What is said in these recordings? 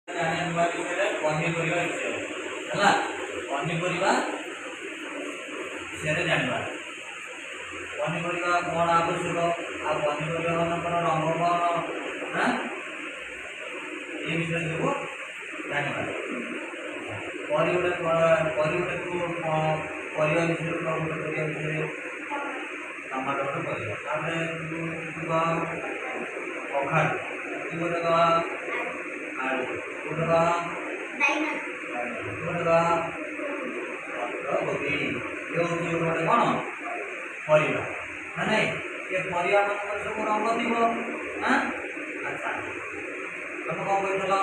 ଜାଣିବା ବିଷୟରେ, ପନିପରିବା ବିଷୟରେ ହେଲା। ପନିପରିବା ବିଷୟରେ ଜାଣିବା। ପନିପରିବା କ'ଣ ଆବଶ୍ୟକ ଆଉ ପନିପରିବା ମାନଙ୍କର ରଙ୍ଗ କ'ଣ ନା, ଏ ବିଷୟରେ ସବୁ ଜାଣିବା। ଗୋଟେ ଗୋଟେ ପରିବା ବିଷୟରେ, ଗୋଟେ ପରିବା ବିଷୟରେ, ଟମାଟୋ ଗୋଟେ ପରିବା। ତାପରେ ତୁ କହ କଖାରୁ, ତୁ ଗୋଟେ କହ ଆଳୁ, ଗୋଟେ କହ ଗୋଟେ କହ ପତ୍ରକୋବି। ଇଏ ହେଉଛି ଗୋଟେ ଗୋଟେ କ'ଣ ପରିବା ନା ନାଇଁ? ଏ ପରିବା ମାନଙ୍କର ସବୁ ରଙ୍ଗ ଥିବ ନା? ଆଚ୍ଛା, ତମେ କ'ଣ କହିଥିଲ?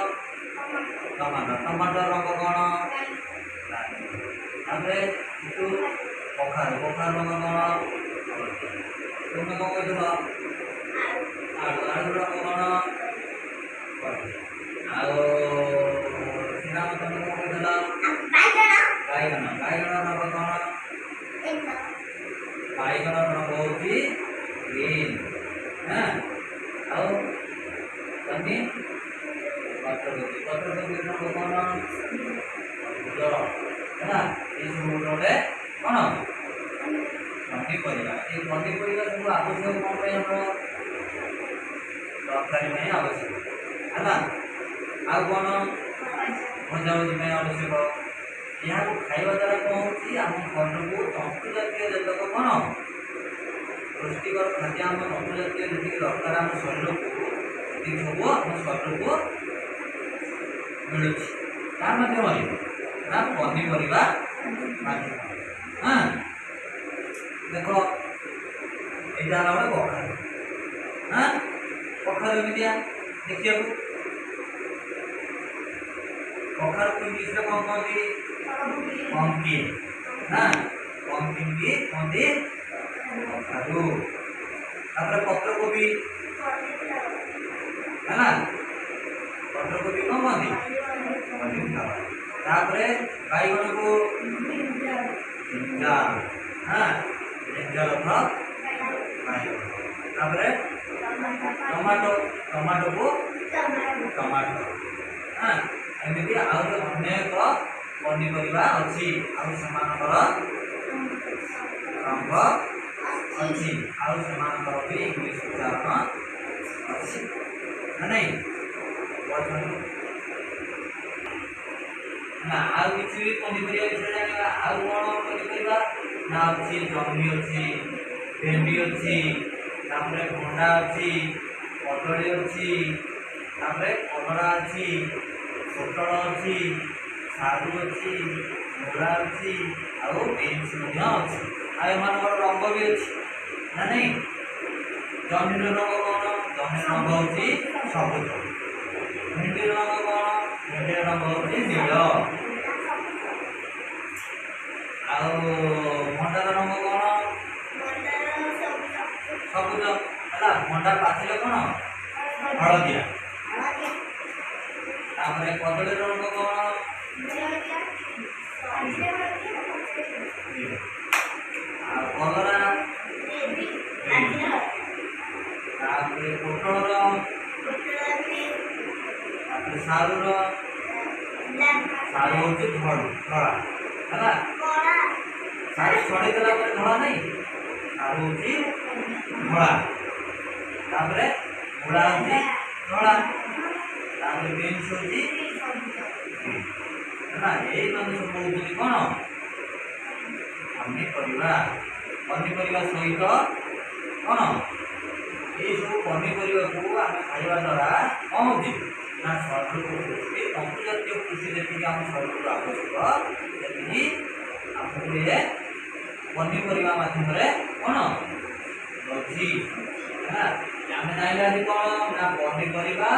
ଟମାଟୋ। ଟମାଟୋ ରଙ୍ଗ କ'ଣ? ତାପରେ ତୁ କଖାରୁ, କଖାରୁ ରଙ୍ଗ କ'ଣ? ତୁମେ କ'ଣ କହିଥିଲ? ଆଳୁ। ଆଳୁ ରଙ୍ଗ କ'ଣ? ଆଉ ଶ୍ରୀରାମ, ତମେ କ'ଣ କହିଥିଲ? ବାଇଗଣ। ବାଇଗଣ ରଙ୍ଗ କ'ଣ? ବାଇଗଣ ରଙ୍ଗ ହେଉଛି ଗ୍ରୀନ୍। ହଁ, ଆଉ ତମେ ପତ୍ରକୋବି। ପତ୍ରକୋବି ରଙ୍ଗ କ'ଣ? ସବୁଜ। ହେଲା, ଏସବୁ ଗୋଟେ ଗୋଟେ କ'ଣ ପନିପରିବା। ଏଇ ପନିପରିବା ସବୁ ଆବଶ୍ୟକ କ'ଣ ପାଇଁ? ଆମର ତରକାରୀ ପାଇଁ ଆବଶ୍ୟକ ହେଲା। ଆଉ କ'ଣ? ଭଜାଭଜି ପାଇଁ ଆବଶ୍ୟକ। ଏହାକୁ ଖାଇବା ଦ୍ୱାରା କ'ଣ ହେଉଛି? ଆମ ଶରୀରକୁ ତନ୍ତୁ ଜାତୀୟ ଯେତକ କ'ଣ ପୁଷ୍ଟିକର ଖାଦ୍ୟ, ଆମ ତନ୍ତୁ ଜାତୀୟ ଯେତିକି ଦରକାର ଆମ ଶରୀରକୁ, ସେତିକି ସବୁ ଆମ ଶରୀରକୁ ମିଳୁଛି। କାହା ମାଧ୍ୟମରେ ନା? ପନିପରିବା ମାଧ୍ୟମରେ। ହଁ, ଦେଖ, ଏଇଟା ହେଲା ଗୋଟେ କଖାରୁ। ହଁ, କଖାରୁ ଏମିତିଆ ଦେଖିବାକୁ। କଖାରୁକୁ ଇଂଲିଶରେ କ'ଣ କହନ୍ତି? ପମ୍ପକିନ୍ ନା? ପମ୍ପକିନ୍ କି କହନ୍ତି କଖାରୁ। ତାପରେ ପତ୍ରକୋବି ହେଲା। ପତ୍ରକୋବି କ'ଣ କହନ୍ତି? କଲିଫ୍ଲାୱାର। ତାପରେ ବାଇଗଣକୁ ବ୍ରିଞ୍ଜାଲ। ହଁ, ବ୍ରିଞ୍ଜାଲ ଅର୍ଥ ବାଇଗଣ। ତାପରେ ଟମାଟୋ, ଟମାଟୋକୁ ଟମାଟୋ। ହଁ, ଏମିତି ଆହୁରି ଅନେକ ପନିପରିବା ଅଛି, ଆଉ ସେମାନଙ୍କର ରଙ୍ଗ ଅଛି, ଆଉ ସେମାନଙ୍କର ବି ଇଂଲିଶ ଉଚ୍ଚାରଣ ଅଛି ନା ନାଇଁ? ନା, ଆଉ କିଛି ବି ପନିପରିବା ବିଷୟରେ ଜାଣିବା। ଆଉ କ'ଣ ପନିପରିବା ନା ଅଛି? ଜହ୍ନି ଅଛି, ଭେଣ୍ଡି ଅଛି, ତାପରେ ଭଣ୍ଡା ଅଛି, କଦଳୀ ଅଛି, ତାପରେ କଲରା ଅଛି, ପୋଟଳ ଅଛି, ସାରୁ ଅଛି, ମୂଳା ଅଛି, ଆଉ ବିନ୍ସ ମଧ୍ୟ ଅଛି। ଆଉ ଏମାନଙ୍କର ରଙ୍ଗ ବି ଅଛି ନା ନାଇଁ? ଜହ୍ନିର ରଙ୍ଗ କ'ଣ? ଜହ୍ନିର ରଙ୍ଗ ହେଉଛି ସବୁଜ। ଭେଣ୍ଡିର ରଙ୍ଗ କ'ଣ? ଭେଣ୍ଡିର ରଙ୍ଗ ହେଉଛି ନୀଳ। ଆଉ ଭଣ୍ଡାର ରଙ୍ଗ କ'ଣ? ସବୁଜ। ହେଲା, ଭଣ୍ଡା ପାଚିଲେ କ'ଣ? ହଳଦିଆ। ତାପରେ କଦଳୀର ରଙ୍ଗ କ'ଣ? ଆଉ କଲରା। ତାପରେ ପୋଟଳର, ତାପରେ ସାରୁର, ସାରୁ ହେଉଛି ଧଳୁ ଧଳା। ହେଲା, ସାରୁ ଛଡ଼େଇ ଦେଲା ପରେ ଧଳା ନାହିଁ? ସାରୁ ହେଉଛି ଧଳା। ତାପରେ ମୂଳା ହେଉଛି ଧଳା। ତାପରେ ବିନ୍ସ ହେଉଛି। ହେଲା, ଏଇମାନେ ସବୁ ହେଉଛନ୍ତି କ'ଣ? ପନିପରିବା। ପନିପରିବା ସହିତ କ'ଣ ଏଇସବୁ ପନିପରିବାକୁ ଆମେ ଖାଇବା ଦ୍ୱାରା କ'ଣ ହେଉଛି ନା, ଶରୀରକୁ ପୁଷ୍ଟି, ତନ୍ତୁ ଜାତୀୟ ପୁଷ୍ଟି ଯେତିକି ଆମ ଶରୀରକୁ ଆବଶ୍ୟକ, ସେତିକି ଆମକୁ ଏ ପନିପରିବା ମାଧ୍ୟମରେ କ'ଣ ଅଛି। ହେଲା, ଆମେ ଜାଣିଲେ ଆଜି କ'ଣ ନା, ପନିପରିବା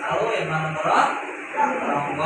ଆଉ ଏମାନଙ୍କର ରଙ୍ଗ।